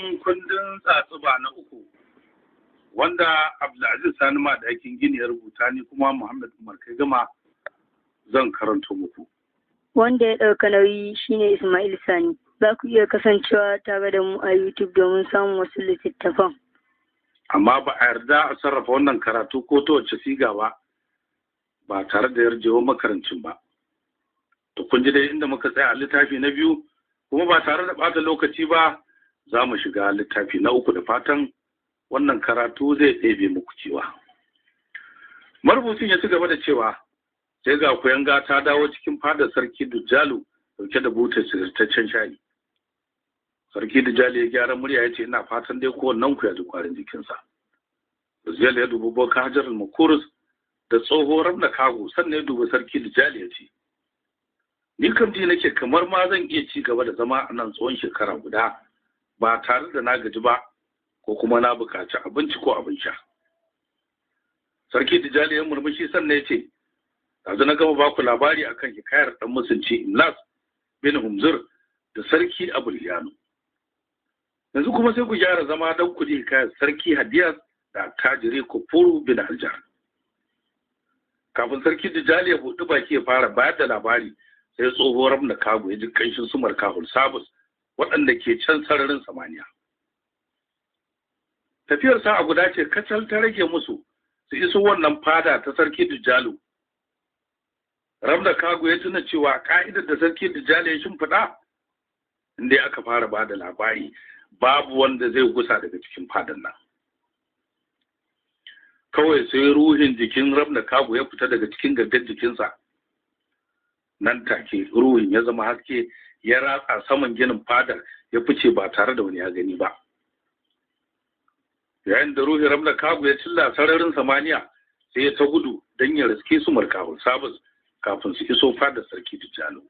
Karatun kundin Tsatsuba na uku, wanda Abdulaziz Sani Madakin Gini ya rubuta, ni kuma Muhammad Umar Kai Gama zan karanto muku. Wanda ya ɗauka nauyi shine Ismail Sani. Za ku iya kasancewa tare da mu a YouTube domin samun wasu littattafan. Amma ba a yarda a sarrafa wannan karatu ko ta wace siga ba, ba tare da yarjewar makarancin ba. To kun ji dai inda muka tsaya a littafi na biyu, kuma ba tare da ɓata lokaci ba za mu shiga littafi na uku, da fatan wannan karatu zai ɗebe muku cewa. Marubucin ya ci gaba da cewa, sai ga kuyanga ta dawo cikin fadar Sarki Dujjalu dauke da butar sirtaccen shayi. Sarki Dujjalu ya gyara murya ya ce, ina fatan dai kowannen ku ya ji kwarin jikinsa. Dujjalu ya dubi Boka Hajar Makurus da tsoho Rabna Kago, sannan ya dubi Sarki Dujjalu ya ce, ni kam ji nake kamar ma zan iya ci gaba da zama a nan tsawon shekara guda ba tare da na gaji ba ko kuma na buƙaci abinci ko abin sha. Sarki Dujjalu ya murmushi sannan ya ce, yanzu na gama baku labari akan hikayar dan musulci Imlas bin Humzur da Sarki Abul Yano. Yanzu kuma sai ku gyara zama don ku ji hikayar Sarki Hadiyas da attajiri Kufuru bin Aljar. Kafin Sarki Dujjali ya buɗi baki ya fara bayar da labari, sai tsohuwar Rabna Kago ya ji kanshin sumar kahul sabus waɗanda ke can sararin samaniya. Tafiyar sa'a guda ce kacal ta rage musu su iso wannan fada ta Sarki Dujjalu. Rabna Kago ya tuna cewa ka'idar da Sarki Dujjali ya shimfiɗa, inda aka fara ba da labari babu wanda zai gusa daga cikin fadan nan. Kawai sai ruhin jikin Rabna Kago ya fita daga cikin gaggar jikinsa. Nan take ruhin ya zama haske, ya ratsa saman ginin fadar ya fice ba tare da wani ya gani ba. Yayin da ruhin Rabna Kago ya cilla sararin samaniya, sai ya ta gudu don ya riske su markahun sabus kafin su iso fadar Sarki Dujjalu.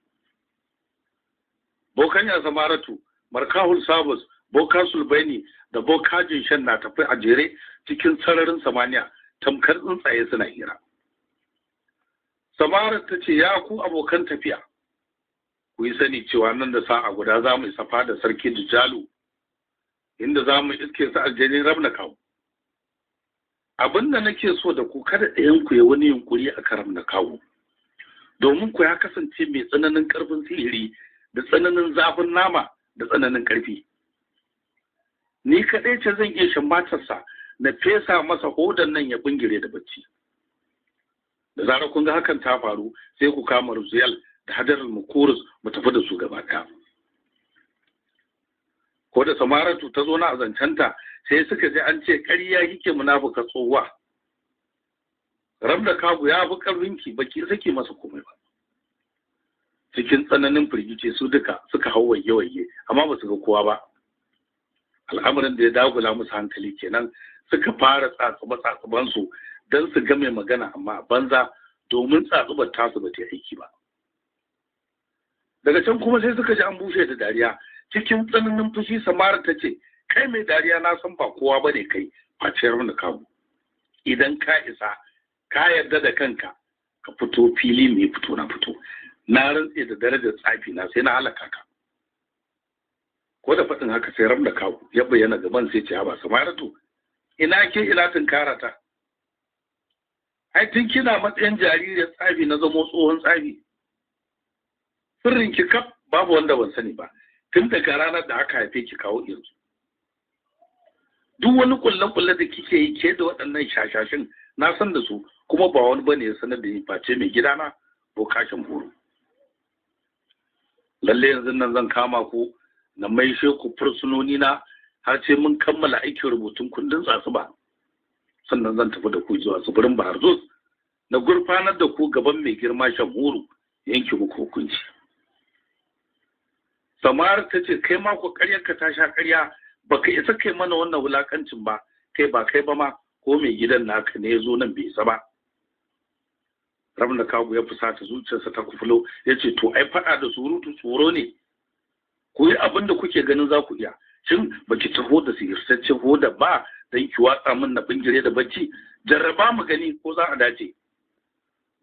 Bokan ya Samaratu, Markahul Sabus, Boka Sulbaini da Boka Jinshan na tafi a jere cikin sararin samaniya tamkar tsuntsaye suna hira. Samara ta ce, ya ku abokan tafiya, ku yi sani cewa nan da sa'a guda za mu isa fadar Sarki Dujjalu, inda za mu iske su aljani Rabna Kawo. Abin da nake so da ku, kada ɗayan ku ya wani yunkuri a kan Rabna Kawo, domin ku ya kasance mai tsananin ƙarfin sihiri da tsananin zafin nama da tsananin ƙarfi. Ni kaɗai ce zan iya shambatarsa na fesa masa hodan nan ya bingire da bacci. Da zarar kun ga hakan ta faru, sai ku kama Ruziyal da Hajar Mukurus mu tafi da su gaba ɗaya. Ko da Samaratu ta zo na azancanta, sai suka ji an ce, ƙarya kike munafuka tsohuwa. Rabda Kagu ya fi ƙarfinki, baki sake masa komai ba. Cikin tsananin firgice su duka suka hau waye-waye, amma ba su ga kowa ba. Al'amarin da ya dagula musu hankali kenan, suka fara tsatsuba su don su ga mai magana, amma a banza, domin tsatsubar tasu ba ta yi aiki ba. Daga can kuma sai suka ji an bushe da dariya. Cikin tsananin fushi Samara ta ce, kai mai dariya, na san ba kowa bane kai face Rabna Kago. Idan ka isa, ka yarda da kanka, ka fito fili mai fito na fito. Na rantse da darajar tsafi na sai na halaka ka. Ko da faɗin haka sai Rabna Kago ya bayyana gaban sai ce, haba Samaratu, ina ke ina tunkara ta? Ai tun kina matsayin jaririyar tsafi na zamo tsohon tsafi. Sirrin ki kaf babu wanda ban sani ba, tun daga ranar da aka haife ki kawo yanzu. Duk wani kulle-kulle da kike yi ke da waɗannan shashashin na san da su, kuma ba wani bane ya sanar da ni face mai gidana Boka Shamhuru. Lalle yanzu nan zan kama ku na maishe ku fursunoni na har sai mun kammala aikin rubutun kundin Tsatsuba. Sannan zan tafi da ku zuwa tsibirin Baharzos na gurfanar da ku gaban mai girma Shamhuru yanke muku hukunci. Samar ta ce, kai ma ku ƙaryarka ta sha ƙarya, baka isa kai mana wannan wulakancin ba, kai ba kai ba ma, ko mai gidan naka ne ya zo nan bai isa ba. Rabna Kago ya fusata, zuciyarsa ta kufulo, ya ce, to ai faɗa da surutu tsoro ne. Ku yi abin da kuke ganin za ku iya. Shin baki taho da sihirtaccen hoda ba don ki watsa min na bingire da bacci? Jarraba mu gani ko za a dace.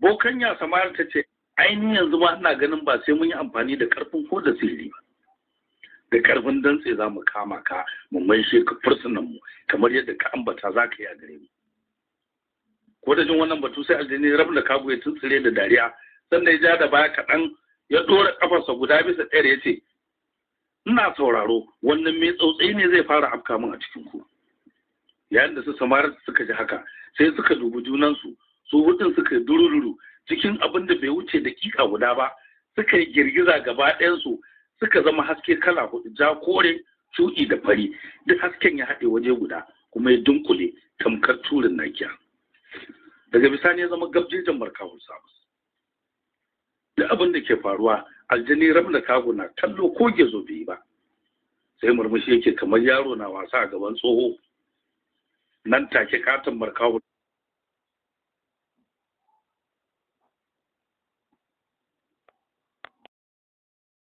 Bokanya Samar ta ce, ainihin yanzu ma ina ganin ba sai mun yi amfani da karfin ko da sihiri ba. Da karfin dantse za mu kama ka mu maishe ka fursunan mu kamar yadda ka ambata za ka yi a gare mu. Ko da jin wannan batu sai aljani Rabla Kago ya tuntsire da dariya, sannan ya ja da baya kaɗan ya ɗora ƙafarsa guda bisa ɗayar ya ce, ina sauraro, wannan mai tsautsayi ne zai fara afka min a cikin ku. Yayin da su Samar suka ji haka sai suka dubi junansu, su hudun suka yi durururu cikin abin da bai wuce dakika guda ba, suka yi girgiza gaba ɗayansu, suka zama haske kala hudu, ja, kore, shuɗi da fari. Duk hasken ya haɗe waje guda kuma ya dunkule tamkar turin nakiya. Daga bisani ya zama gabjejen markahul sabus. Duk abin da ke faruwa aljani Rabla Kago na kallo, ko gezo bai yi ba, sai murmushi yake kamar yaro na wasa a gaban tsoho. Nan take katon markahu